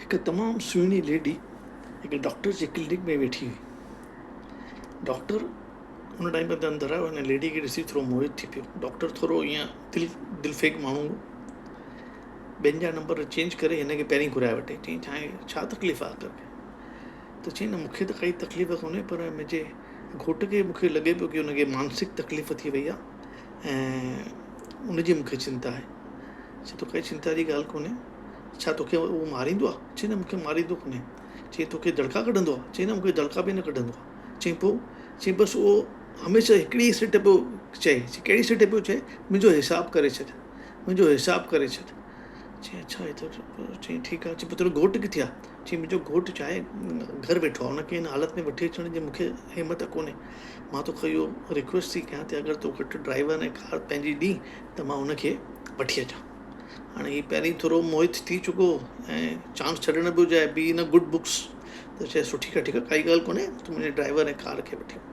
هڪ تمام سهڻي ليڊي هڪ ڊاڪٽر جي ڪلينڪ ۾ ويٺي هئي. ڊاڪٽر ان ٽائيم تي اندر آيو هن ليڊي کي ڏسي ٿورو موهت ٿي پيو. ڊاڪٽر ٿورو ائين دل دلفيڪ ماڻهو هو. ٻين جا نمبر چينج ڪري هن کي پهرين گهرائي وٺي. چيائين ڇا آهي ڇا تڪليف آهي آخر؟ ته چيائين نه مون کي ته ڪائي تڪليف ڪونهي پر منهنجي گهوٽ کي مون کي لڳي پيو ڪي هن کي مانسڪ تڪليف ٿي وئي آهي ۽ ان جي مون کي چنتا آهي. چي ٿو ڪائي چنتا جي ڳالهه ڪونهي. ڇا توکي اهو ماريندو آهي؟ چي نه مون کي ماريندو ڪونهي. چي توکي دڙڪا ڪڍندو آهي؟ چي نه مون کي دڙڪا به نه ڪڍندو آهي. چي پوء؟ چي بس اهو هميشه هڪڙي ئي سٽ پيو چئي. چي ڪهڙي سٽ پيو چئي؟ منهنجو حساب ڪري ڇڏ، منهنجو حساب ڪري ڇڏ. چي اڇا هي ته چي ٺيڪ آهي. چي پوء تنهنجو گهوٽ ڪٿي آهي؟ چي منهنجو گهوٽ ڇا آهي گهر ويٺو آهي، ان کي هن حالت ۾ وٺي اچڻ جي مون کي همت ڪونهي. مان توکان اهو رڪويسٽ ٿي ڪيان ته اگر تو وٽ ڊرائيور ۽ ڪار پنهنجي ڏين ته مان ان کي وٺي اچان. هاڻي هي پهرين ٿورو موهت ٿي چڪو هو ۽ چانس ڇڏڻ پيو چاهي بي ان گڊ بڪس ته چئي سو ٺيڪ آهي ٺيڪ آهي ڪائي ڳالهه ڪونهي تون منهنجي ڊرائيور ۽ ڪار کي وٺي وڃ.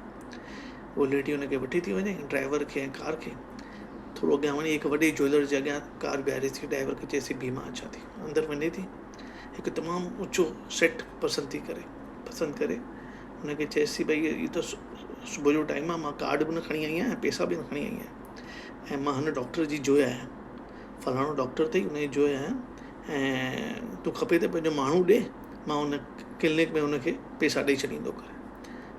هوء ليڊي هن کي وٺي ٿي وڃي ڊرائيور کي ۽ ڪار کي. ٿورو اڳيان وڃي هڪ وڏي جوئلر جي اڳيان ڪار بيهاري ٿي ڊرائيور کي چئي ٿي بيهه مان اچان ٿي. اندر وڃي ٿي هڪ تمام اوچو سيٽ پسند ٿي ڪري پسند ڪري هن کي چئيس ٿي ڀئي هي ته صبح جو ٽائيم آهي مان ڪارڊ به نه کڻي آئي آهيان ۽ پئسا به نه کڻي آئي آهيان ۽ مان هن ڊاڪٽر جي جوء آهيان فلاڻو ڊاڪٽر اٿئي ان جي جوء آهيان ۽ تون کپي ته پنهنجو ماڻهو ڏي مان ان ڪلينڪ ۾ ان کي پئسا ڏئي ڇڏيندو ڪر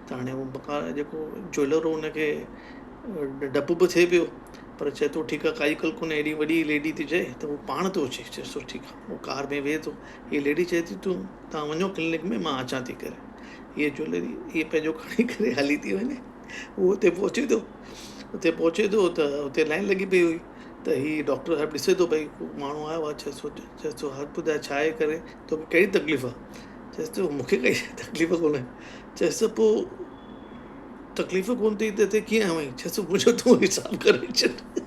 ته هاڻي هو بڪار جيڪو جوئلر هو ان کي ڊپ به ٿئي پيو پر چئي ٿو ٺيڪ آهي ڪائي ڳالهه ڪونهي ايڏي وڏي ليڊي ٿي چئي ته هو پاڻ ٿو اچي چئيس ٿو ٺيڪ آهي هو ڪار ۾ ويهي ٿو هيء ليڊي چئي ٿي تون توهان وڃو ڪلينڪ ۾ مان اچان ٿي ڪري هيء جوئلري هيء پنهنجو کڻي ڪري هلي ٿي وڃي هو اتي پهچي ٿو اتي پهچي ٿو ته اتي لائن لڳي پئي هئي ته هي ڊاڪٽر صاحب ڏسي ٿو ڀئي ڪو ماڻهو آيو آهي چئيس ٿو چئيس ٿو ها ٻڌاء ڇا آهي ڪري توکي ڪهڙي تڪليف آهي چئيس ٿو مون کي ڪائي تڪليف ڪونهي چئيس ٿو پوء تڪليف ڪونه اٿئي ته هتي ڪيئن آيو آهين چئيس ٿو منهنجو تون حساب ڪري ڇڏ.